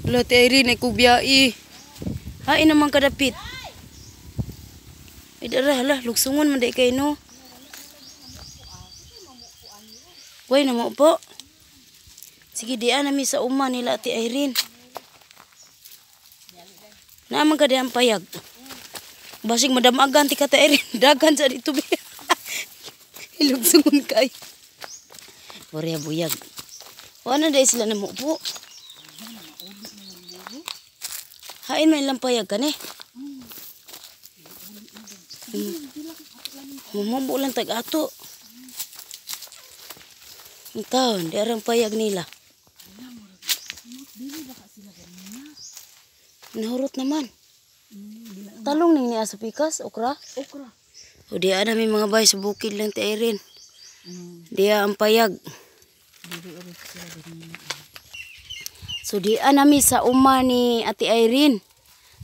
Wala, Ate Irene, ay kubiyai. Hain naman kadapit. Ay, dara, hala, lugsungon man di kay no. Way, namo po. Sige, di nami sa uma nila Ate Irene. Naaman ka di ang payag. Basig madamagan ti ka Ate Irene. Dagan sa dito be. Ilugsungon kay. Borea buyag. Wala na dahil sila namo po. Hain man ilang payag ka ni. Mumubo lang tag ato. Ang taon, di arang payag nila. Nahurot naman. Talong ning niya sa pikas, okra? Okra. O di na may mga bay sa bukid lang ti Irene. Diya ang payag. So di nami sa uma ni Ate Irene.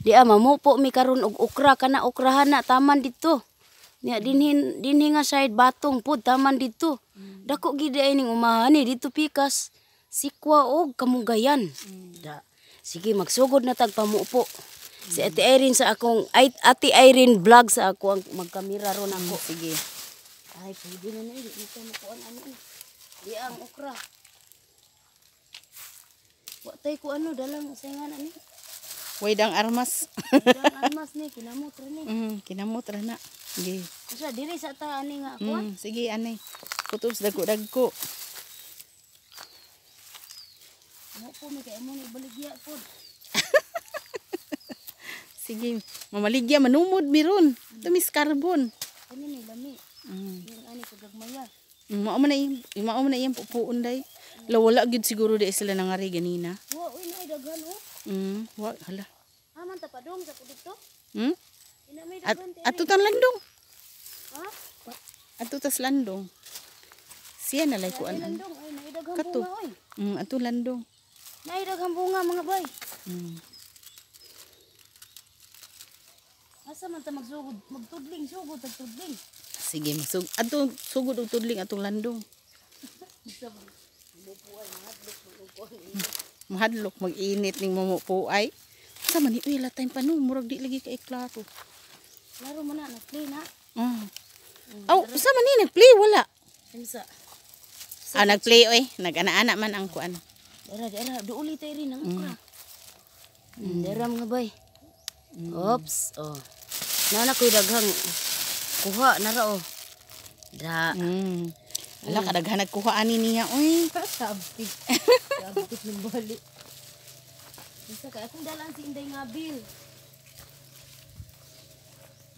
Di mamupo mi karon og okra kana okrahan na taman dito. Nya dinhin dinhi nga side batong pud taman dito. Dako gid ay ning umahan ni dito pikas sikwa og kamugayan. Da. Sige magsugod na tag pamupo. Si Ate Irene sa akong ay, Ate Irene vlog sa ako ang magkamera ron ako. Sige. Ay pwede na na di ta makuan ano. Di ang okra. Wa tay ko ano dalang sa nga na ni. Way dang armas. Dalang armas ni kinamot ra ni. Kinamot ra na. Sige. Asa diri sa ta ani nga kuan. Sige anay. Kutob sa dagko-dagko. Mo po mi kay mo ni baligya pod. Sige, mamaligya manumod miron. Tumis carbon. Kani ni lami. Yung ani kagagmaya. Mao man na iyang, mao man na iyang pupuon day. La wala gyud siguro di sila nangari ganina. Wa uy na daghan oh. Wa hala. Aman ta padong sa dito. Ina may At daghan ti. ato tan landong. Ha? Ato tas landong. Siya na lay kuan. Landong ay naidaghan Kato. bunga oy. Ato landong. Naidaghan bunga mga bay. Asa man ta magsugod, magtudling sugod tag tudling. Sige, masug ato sugod og tudling atong landong. Mahadlok mag-init ning mamupuay. Sa man ni uy la time pa no, murag di lagi kay klaro. Klaro man na nag-play na. Aw, sa man ni nag-play wala. Unsa? Ah, nag-play oy, nag-ana-ana man ang kuan. Dara dara duuli tayo rin ang okra. Dara mga bay. Oops, oh. Nana ko'y daghang kuha nara oh. Da. Ala kadaghan nagkuha ani niya oy. Sabtik. Sabtik ng bali. Unsa kay akong dalaan si Inday nga bill.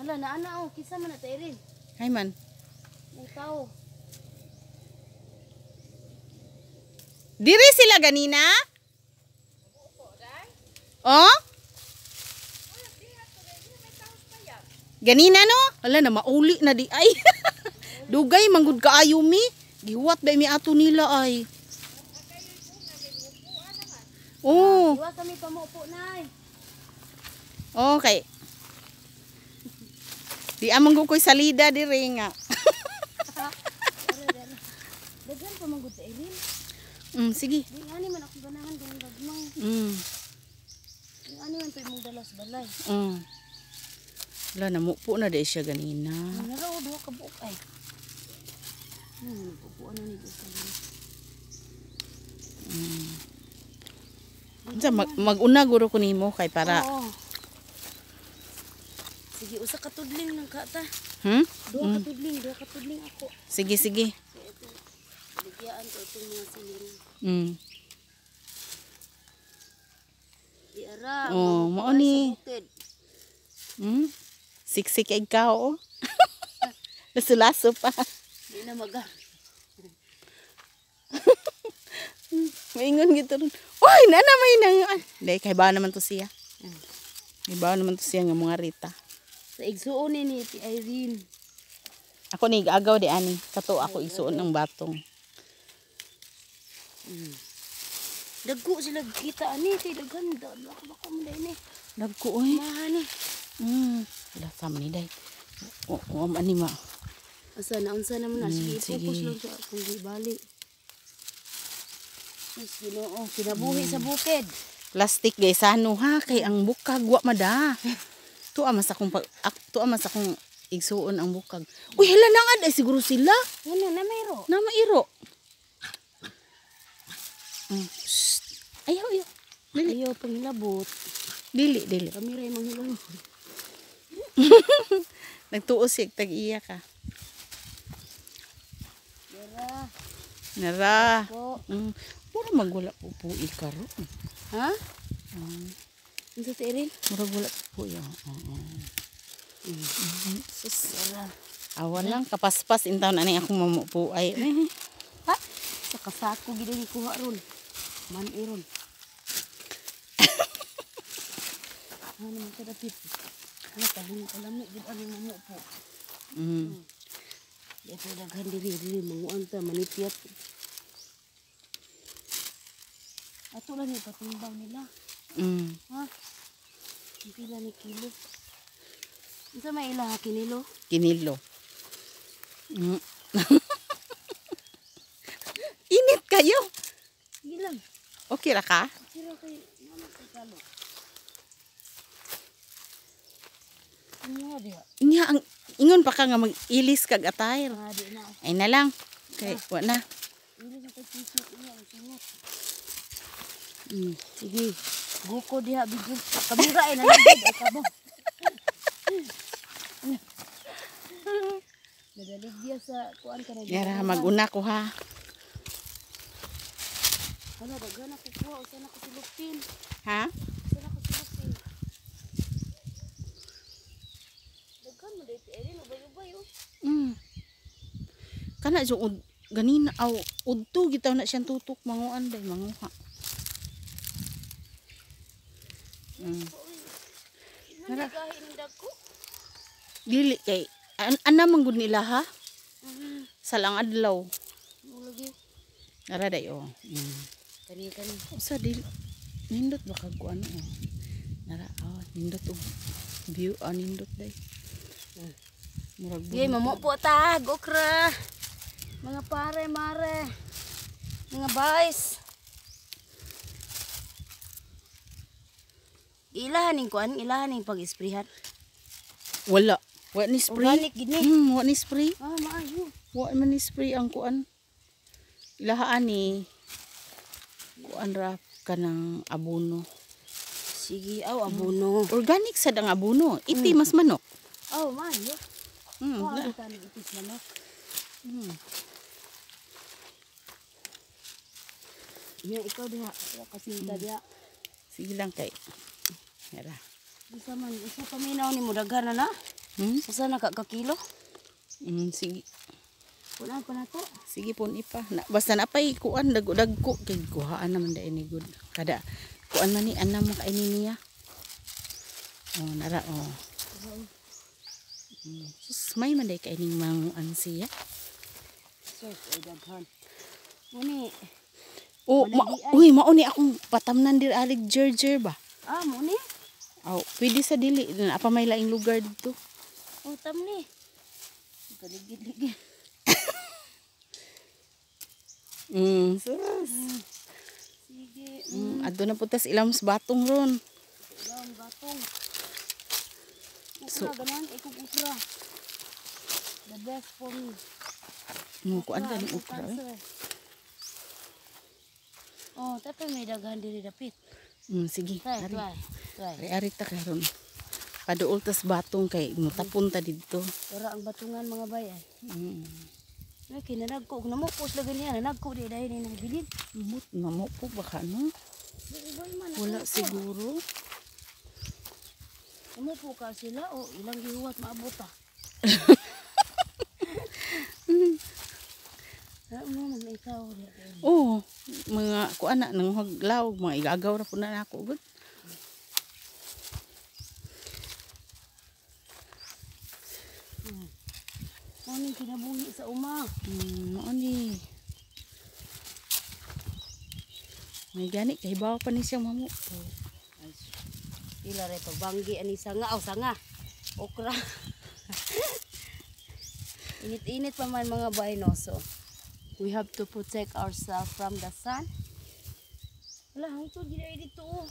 Hala na ana oh, kinsa man na ta Irene? Hay man. Ang tao. Diri sila ganina? Oh? Ganina no? Ala na mauli na di ay. Dugay manggod kaayo mi. Gihuwat ba mi ato nila ay. Oh, Iwa kami pamupo nay. okay. Di amang ko koy salida diri nga. Daghan pa manggod ta Irene. Sige. Di ani man akong ganahan ganang gagmay. Di ani man pa imong dala sa balay. Wala na mupo na di siya ganina. Nara oh, duha ka buok ay. Pupuan na ni gusto. Unsa mag-una guro ko nimo kay para. Oo. Sige, usa ka tudling ng kata. Duha ka tudling, duha ka tudling ako. Sige, sige. Bigyan ko itong mga siling. Di ara. Oh, mao ni. Siksik ay ikaw oh. Laso-laso pa. Di na maga. Maingon gito ron. Uy, nana may nang. Dai kay ba naman to siya. Kay ba naman to siya nga mga Rita. Sa igsuon ni Ti Irene. Ako ni agaw di ani. Kato ako igsuon ng batong. Dagko sila kita ani kay daghan baka baka mo dai ni. Dagko oy. Maha ni. Wala sa man ni day. O, o ani ma. Asa na unsa naman na sige Sige. i-focus lang sa akong gibali. Sus, Ginoo, kinabuhi sa bukid. Plastic guys, ano ha kay ang bukag wa mada. Tuwa man sa akong igsuon ang bukag. Uy, hala na nga ay siguro sila. Ano na mayro? Na mairo. Shh. Ayaw, ayaw. Dili, Ayaw panghilabot. Dili, dili. Kami ray manghilabot. Nagtuo siya tag-iya ka. Dara. Nara. Po. Mura magwala po po karon. Ha? Unsa si Erin? Mura wala po po. Oo. Sus. Awan lang kapaspas in taon ani akong mamupo ay. Eh. Ha? Sa kasako gid ang kuha ron. Man iron. Ano man ka dapit? Ano tabong kalami gid ani mamupo. Di pa daghan diri diri manguan ta manipyat. Ato lang ni patimbang nila. Ha? Ang pila ni kilo. Unsa may ila ha kinilo? Kinilo. Init kayo. Sige lang. Okay ra ka? Sira kay mama kay kalo. Ano diha? Inya ang ingon pa ka nga mag-ilis kag attire. Ah, di na. Ay na lang. Kay wa na. Hindi sa kay t-shirt niya ang singot. Sige. Guko diha bigyan. Kamera ay naligid ay kabo. Nadaligya sa kuan ka na. Yara maguna ko ha. Hala, daghan ako kuha usa na ko silupin. Ha? Usa na ko silupin. Daghan mo dito Erin, ubay-ubay oh. Kana jud ganina aw udto gitaw na siyang tutok manguan day manguha. Nara. Gahi ning dagko. Dili kay ana man gud nila ha. Sa lang adlaw. Mo lagi. Ara day oh. Kani kani. Usa dili nindot ba kag kuan oh. Nara oh, nindot og view ah, nindot day. Murag Yay, mamupo ta, okra. Mga pare, mare. Mga boys. Ilahan ning kuan, ilahan ning pag-isprehan. Wala. Wa ni spray. Organic gid ni. Wa ni spray. Ah, maayo. Wa man ni spray ang kuan. Ilahaan ni kuan ra kanang abono. Sige, aw abono. Organic sad ang abono. Iti mas manok. Aw, maayo. Oh, Na. tani itis manok. Ya, ikaw diha. Wala kasi diha. Sige lang kay. Yara. Isa man, isa paminaw ni mo daghan na na. Usa na ka ka kilo. Sige. Wala pa na to. Sige po ipa. Na, basta na pay kuan dagko kay kuhaan naman dai ni good. Kada kuan man ni anam mo kainin niya. Oh, nara oh. Sus, may man dai kaining manguan siya. Sus, ay daghan. Muni. Oh, ma uy, mao ni akong patamnan dir alig jerjer ba. Ah, muni. Aw, pwede sa dili na pa may laing lugar dito. Oh, tamni. Kaligid-ligid. Sus. Sige. Adto na po tas ilang batong ron. Ilang batong. Okra, So- ganan, ikong okra. The best for me. Mo kuan ka ni okra. Eh. Cancer. Oh, tapi may daghan diri dapit. Sige. Try, Ari. try. Try. Ari ari ta karon. Paduol tas batong kay mutapon ta didto. Ora ang batungan mga bay ay. Ay, kinanagko og namukos lagi niya, nanagko di dahil ni nabilin. Mut namo po baka no. Ubay man. Wala siguro. Namupo ka sila o ilang gihuwat maabot ah. Ano man ikaw di. Oh, mga kuan na nang lawg mga igagaw ra po na nako gud. Mo ning kinabuhi sa uma. Mao ni. May gani kay bawa pa ni siya mamu. Ay, ila re pagbanggi ani sanga aw sanga. Okra. Init-init pa man mga bay no. So we have to protect ourselves from the sun. Wala, hangtod gid ay dito oh.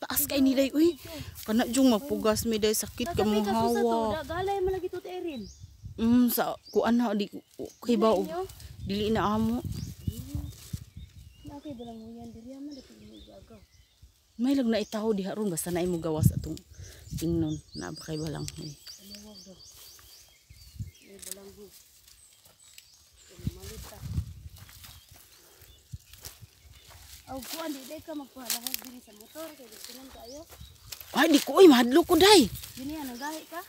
Taas kay ni day uy. Kana jung magpugas mi day, sakit ka Nasa mo ka susa to, hawa. da, galay man lagi to Ate Irene. Sa kuan na di kay ba Dili inyo? Dili na amo. Na kay balanghuyan diri man dito ni gagaw. May lag na itaho diha ron basta na imo gawas atong ingnon na ba kay balanghoy. Tawag daw. May balanghoy. Malita. Aw kuan, di day ka magpahalahog diri sa motor kay gusto kaayo. Ay, di ko oy, mahadlok ko day. Dini ang gahi ka?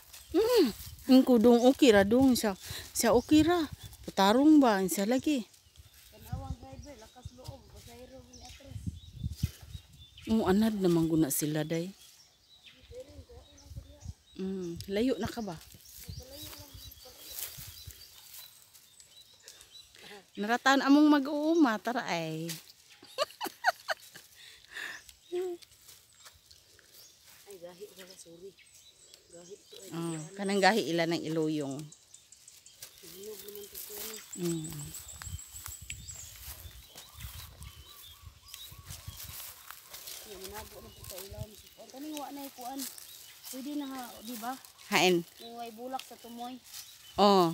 Ingko dong okay ra dong siya. Siya okay ra. Patarong ba siya lagi. Tanawang driver lakas loob, pasahero ni atras. Oo, anad naman guna sila day. Layo na ka ba? Naratan among mag-uuma, tara ay. Ay gahi wala, sorry. Gahi to ay. Oh, kanang gahi ila ng iluyong. Hinog naman to kuan. Ya, manabo na po sa ulam. Kuan kaning wa na kuan. Pwede na ha, di ba? Hain. Ning way bulak sa tumoy. Oh.